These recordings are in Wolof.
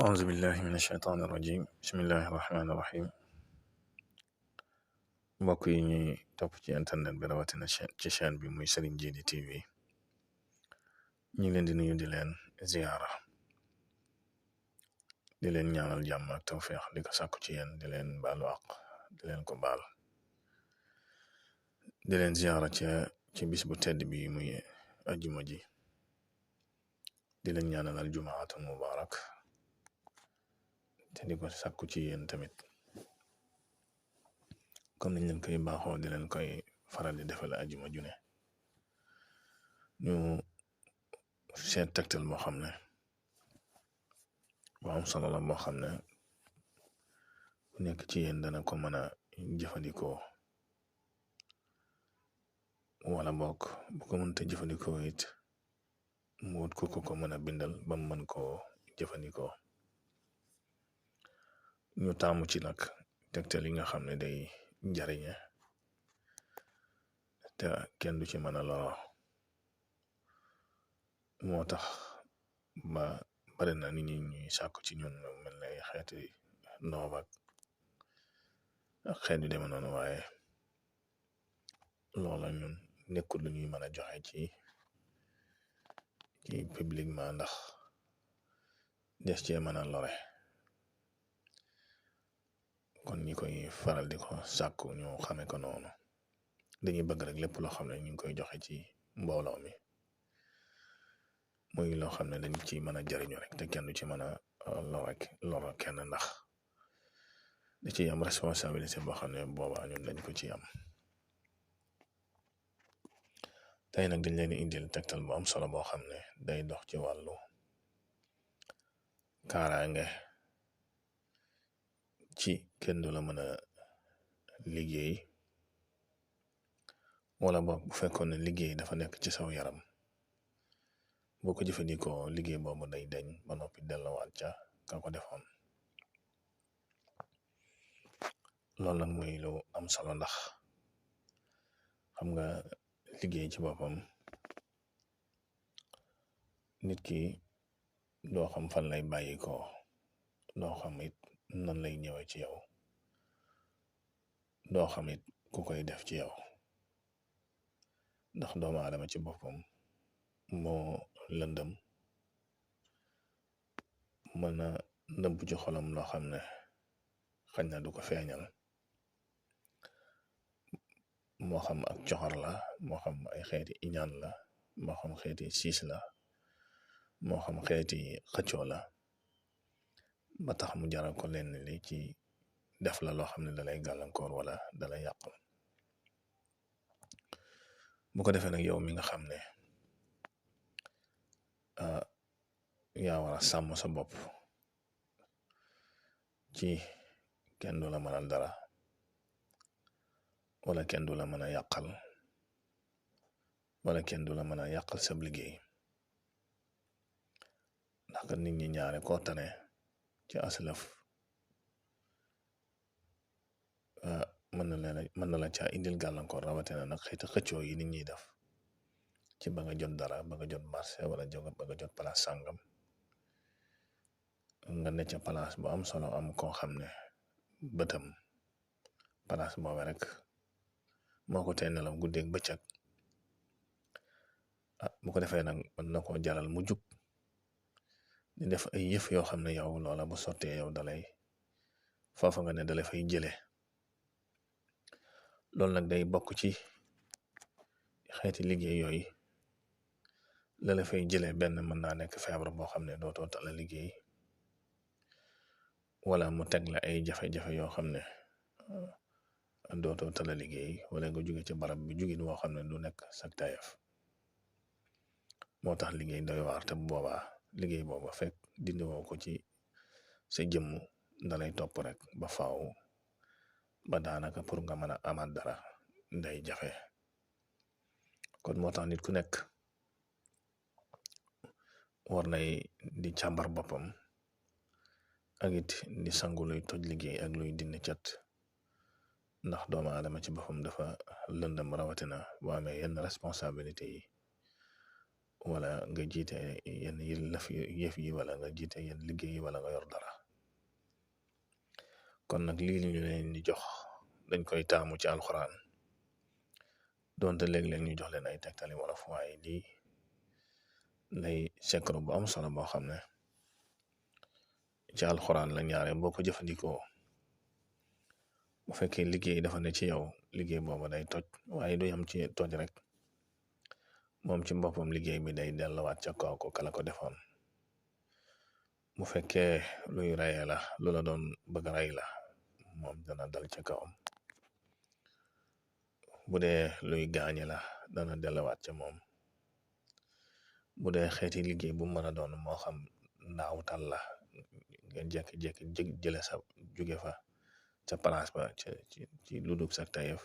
أعوذ بالله من الشيطان الرجيم بسم الله الرحمن الرحيم mbokk yi ñuy topp ci internet bi rawatina ci chaîne bi muy Serigne Djily TV ñu leen di nuyu di leen ziyaara di leen ñaanal jàmm ak tawfeex di ko sàkku ci yéen di leen baalu àq di leen ko baal di leen ziyaara ci bis bu tedd bi muy ajjuma ji di leen ñaanal al jumaatul mubaarak te di ko sàkku ci yéen tamit comme niñ leen koy baaxoo di leen koy faral di defal ajjuma ju ne ñu seet tegtal boo xam ne bu am solo la boo xam ne bu nekk ci yéen dana ko mën a jëfandikoo wala bokk bu ko mënta jëfandikoo it mu wut ko mën a bindal ba mu mën koo jëfandikoo ñu taamu ci nag tegtal yi nga xam ne day njariñe te kenn du ci mën a loro moo tax ba bari na nit ñi ñuy sàkku ci ñun mel ne xeeti noob ak xeet yu deme noonu waaye loola ñun nekkul lu ñuy mën a joxe ci publiquement ndax des cee mën a lore kon ñi koy faral di ko sàkku ñu xame ko noonu dañuy bëgg rek lépp loo xam ne ñu ngi koy joxe ci mbooloo mi muy loo xam ne dañ ci mën a jariñu rek te kenn du ci mën a loro kenn ndax da ciy am responsabilité boo xam ne boobaa ñun dañ ko ci am tey nag dañ leen indil tegtal bu am solo boo xam ne day dox ci wàllu kaaraange ci kenn du la mën a liggéey wala boog bu fekkoon ne liggéey dafa nekk ci saw yaram boo ko jëfandikoo liggéey boobu day dañ ba noppi delluwaat ca ka ko defoon loolu nag muy lu am solo ndax xam nga liggéey ci boppam nit ki doo xam fan lay bàyyi ko doo xam it nan lay ñëwee ci yow doo xam it ku koy def ci yow ndax doomu aadama ci boppam moo lëndëm mën a nëbb ci xolam loo xam ne xañ na du ko feeñal moo xam ak coxor la moo xam ay xeeti iñaan la moo xam xeeti siis la moo xam xeeti xëccoo la ba tax mu jaral ko lenn li ci def la loo xam ne dalay gàllankoor wala dalay yàq bu ko defee nag yow mi nga xam ne yaa war a sàmm sa bopp ci kenn du la mënal dara wala kenn du la mën a yàqal wala kenn du la mën a yàqal sab liggéey ndax kat nit ñi ñaare koo tane ci aslaf mën na la caa indil gàllankoor rawatina nag xëyti xëccoo yi nit ñiy def ci ba nga jot dara ba nga jot marché wala ba nga jot place sàngam nga ne ca place bu am solo am koo xam ne bëtam place boobe rek moo ko tey nelaw guddeeg bëccëg bu ko defee nag mën na koo jaral mu jug di def ay yëf yoo xam ne yow loola bu sottee yow dalay foofa nga ne dalay fay jële loolu nag day bokk ci xeeti liggéey yooyu la fay jële benn mën naa nekk feebar boo xam ne dootoo tala liggéey wala mu teg la ay jafe-jafe yoo xam ne dootoo tala liggéey wala nga jóge ci barab bi jugin woo xam ne du nekk sak tayef moo tax liggéey doy waar te boobaa liggéey booba fekk dindi woo ko ci sa jëmm dalay topp rek ba faaw ba daanaka pour nga mën a amaat dara nday jafe kon moo tax nit ku nekk war nay di càmbar boppam ak it di sangu luy toj liggéey ak luy dindi cat ndax doomu aadama ci boppam dafa lëndëm rawatina boo amee yenn responsabilité yi wala nga jiite yenn yëf yi wala nga jiite yenn liggéey yi wala nga yor dara. kon nag lii ñu leen di jox dañ koy taamu ci alxuraan donte léeg-léeg ñu jox leen ay tegtali wolof waaye lii lay secret bu am solo boo xam ne ci alxuraan la ñaare boo ko jëfandikoo bu fekkee liggéey dafa ne ci yow liggéey boobu day toj waaye du yam ci toj rek moom ci boppam liggéey bi day delluwaat ca kaw ko kala ko defoon. bu fekkee luy reye la lu la doon bëgg rey la moom dana dal ca kawam. bu dee luy gaañe la dana delluwaat ca moom. bu dee xeeti liggéey bu mën a doon moo xam naawtal la nga jekki-jekki jële sa jóge fa ca place ba ci lu dul sa tayef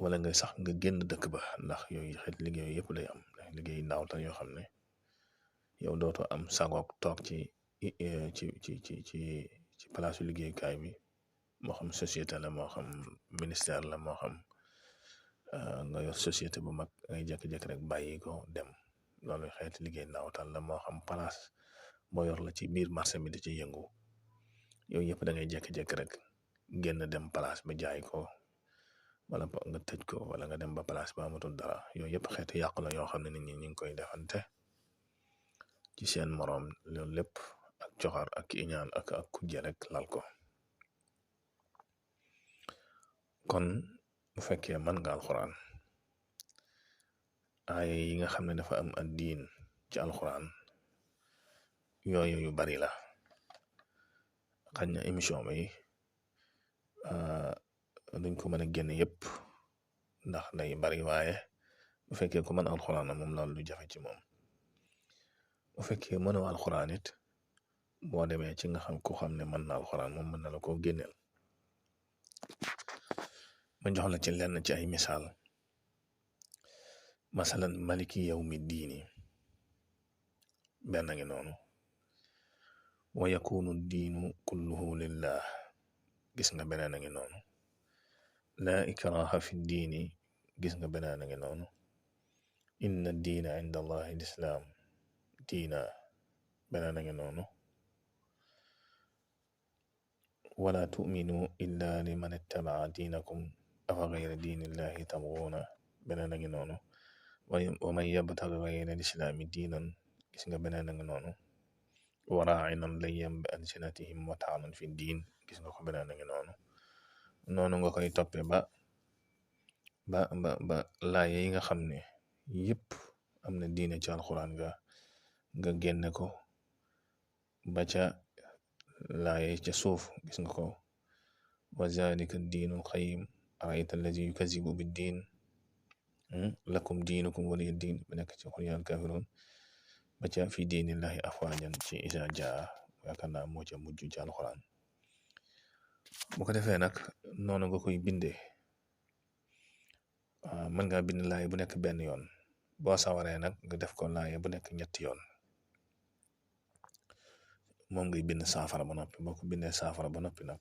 wala nga sax nga génn dëkk ba ndax yooyu xeet liggéey yëpp lay am liggéey naawtal yoo xam ne yow dootoo am sagoog toog ci place liggéeyukaay bi moo xam société la moo xam ministère la moo xam nga yor société bu mag ngay jékki-jékki rek bàyyi ko dem loolu xeeti liggéey naawtal la moo xam place boo yor la ci biir marché bi di ci yëngu yooyu yëpp da ngay jékki-jékki rek génn dem place ba jaay ko wala nga tëj ko wala nga dem ba place ba amatul dara yooyu yëpp xeeti yàqu la yoo xam ne nit ñi ñu ngi koy defante ci seen moroom loolu lépp ak coxar ak iñaan ak kujje rek lal ko. kon bu fekkee mën nga alxuraan aaya yi nga xam ne dafa am ad diin ci alxuraan yooyu yu bari la xañ na émission bi duñ ko mën a génn yëpp ndax day bari waaye bu fekkee ku mën alxuraan moom loolu lu jafe ci moom. bu fekkee mënoo alxuraan it boo demee ci nga xam ku xam ne mën na alxuraan moom mën na la koo génneel. ma jox la ci lenn ci ay misaal masalan maliki yawmi diini benn ngi noonu wa yakunu diinu kulluhu lillah gis nga beneen a ngi noonu laa ikraha fi diini gis nga beneen a ngi noonu inna diina inda allahi lislaam diina beneen a ngi noonu wala tu'minu illa liman ittaba'a diinakum afa ghayra diinillahi tabghuuna beneen a ngi noonu wa man yabtaghi ghayra al-islaami diinan gis nga beneen a ngi noonu wa raa'inan layyan bi alsinatihim wa ta'nan fi diin gis nga ko beneen a ngi noonu nga koy toppe ba laaye yi nga xam ne yëpp am na diine ci alxuraan nga génne ko ba ca laaye ca suuf gis nga ko wa zalika diinul qayyim arayta allazi yukazzibu bid-diin lakum diinukum waliya diin ba nekk ci qul yaa kaafiruun ba ca fi diinillahi afwaajan ci izaa jaa yaakaar naa moo ca mujj ci alxuraan. bu ko defee nag noonu nga koy bindee mën ngaa bind laaye bu nekk benn yoon boo sawaree nag nga def ko laaye bu nekk ñetti yoon moom ngay bind saafara ba noppi boo ko bindee saafara ba noppi nag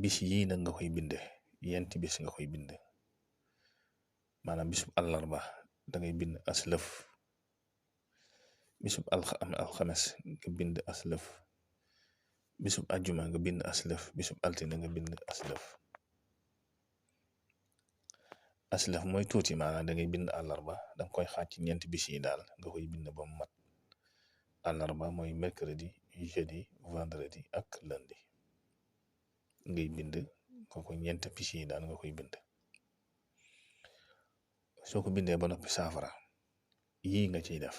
bis yii nag nga koy binde yenti bis nga koy bind maanaam bisub àllarba da ngay bind aslëf bisub alxames nga bind aslëf bisub ajjuma nga bind aslëf bisub altine nga bind aslëf mooy tuuti maanaam da ngay bind àllarba danga koy xaaj ci ñeenti bis yi daal nga koy bind ba mu mat àllarba mooy mercredi jeudi vendredi ak lundi ngay bind kooku ñeenti bis yi daal nga koy bind. soo ko bindee ba noppi saafara yii nga ciy def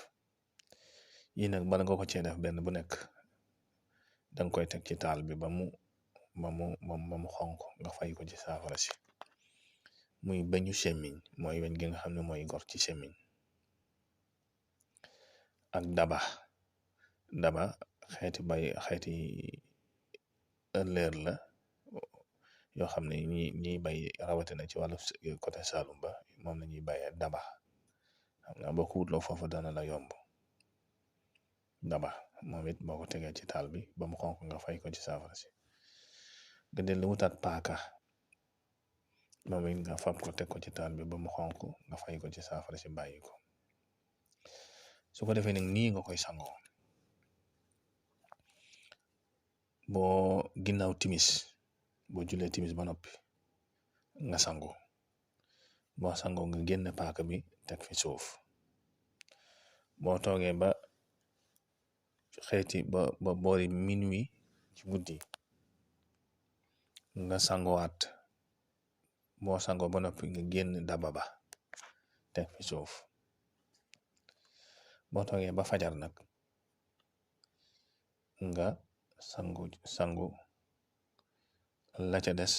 yii nag bala nga ko cee def benn bu nekk danga koy teg ci taal bi ba mu xonk nga fay ko ci saafara si muy bañu semmiñ mooy weñ gi nga xam ne mooy gor ci semmiñ ak daba xeeti ëllëer la yoo xam ne ñiy bay rawatina ci wàllu côté Saloum ba moom la ñuy bayee daba xam nga boo ko wutloo foofu dana la yomb daba moom it boo ko tegee ci taal bi ba mu xonk nga fay ko ci saafara si nga dellu wutaat paaka moom it nga fab ko teg ko ci taal bi ba mu xonq nga fay ko ci saafara si bàyyi ko. su ko defee nag nii nga koy sangoo boo ginnaaw timis boo julee timis ba noppi nga sangu boo sangoo nga génn paaka bi teg fi suuf boo toogee ba xeeti ba boori minuit ci guddi nga sangowaat boo sangoo ba noppi nga génn daba ba teg fi suuf boo toogee ba fajar nag nga sangu la ca des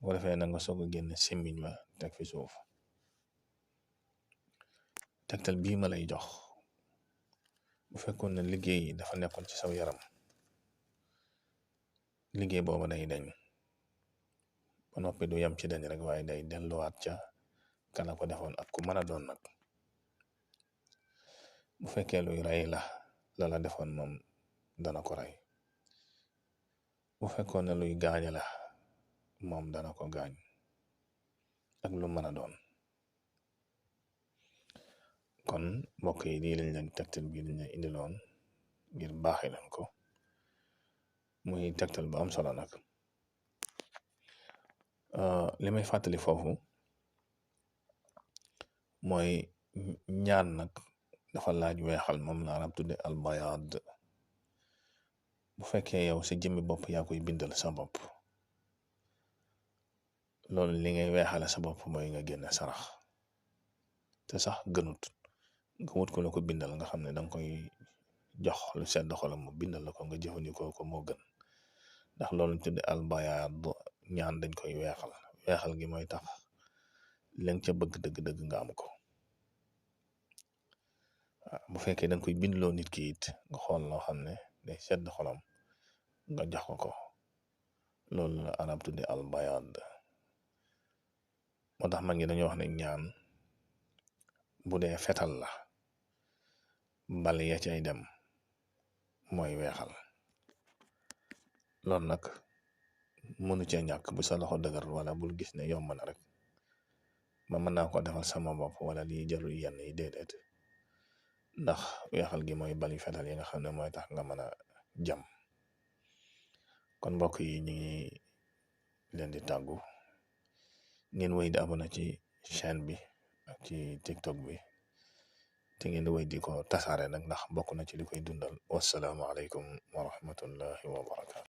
boo defee na nga soog a génn semmiñ wa teg fi suuf. tegtal bii ma lay jox bu fekkoon ne liggéey dafa nekkoon ci saw yaram liggéey booba day dañ ba noppi du yam ci dañ rek waaye day delluwaat ca kana ko defoon ak ku mën a doon nag. bu fekkee luy rey la defoon moom dana ko rey bu fekkoon ne luy gaaña la moom dana ko gaañ ak lu mën a doon. kon mbokk yi lii lañ leen tegtal bii lañ leen indiloon ngir baaxee leen ko muy tegtal bu am solo nag. li may fàttali foofu mooy ñaan nag dafa laaj weexal moom la arab tudde albayaad. bu fekkee yow sa jëmmi bopp yaa koy bindal sa bopp loolu li ngay weexale sa bopp mooy nga génne sarax te sax gënut nga wut ko la ko bindal nga xam ne danga koy jox lu sedd xolam mu bindal la ko nga jëfandikoo ko moo gën ndax loolu tudde albayaad ñaan dañ koy weexal gi mooy tax li nga ca bëgg dëgg-dëgg nga am ko. bu fekkee danga koy bindloo nit ki it nga xool loo xam ne day sedd xolam nga jox ko loolu la arab tudde albayaad. moo tax mag ñi dañoo wax ne ñaan bu dee fetal la bal ya cay dem mooy weexal loolu nag mënu cee ñàkk bu sa loxo dëgër wala bul gis ne yomb na rek ma mën naa ko defal sama bopp wala lii jarul yenn yi déedéet ndax weexal gi mooy bali fetal yi nga xam ne mooy tax nga mën a jam. kon mbokk yi ñu ngi leen di tàggu ngeen wéy di abonné ci chaîne bi ak ci TikTok bi te ngeen di wéy di ko tasaare nag ndax bokk na ci li koy dundal. wassalaamu aleykum wa rahmatullahi wa barakatu.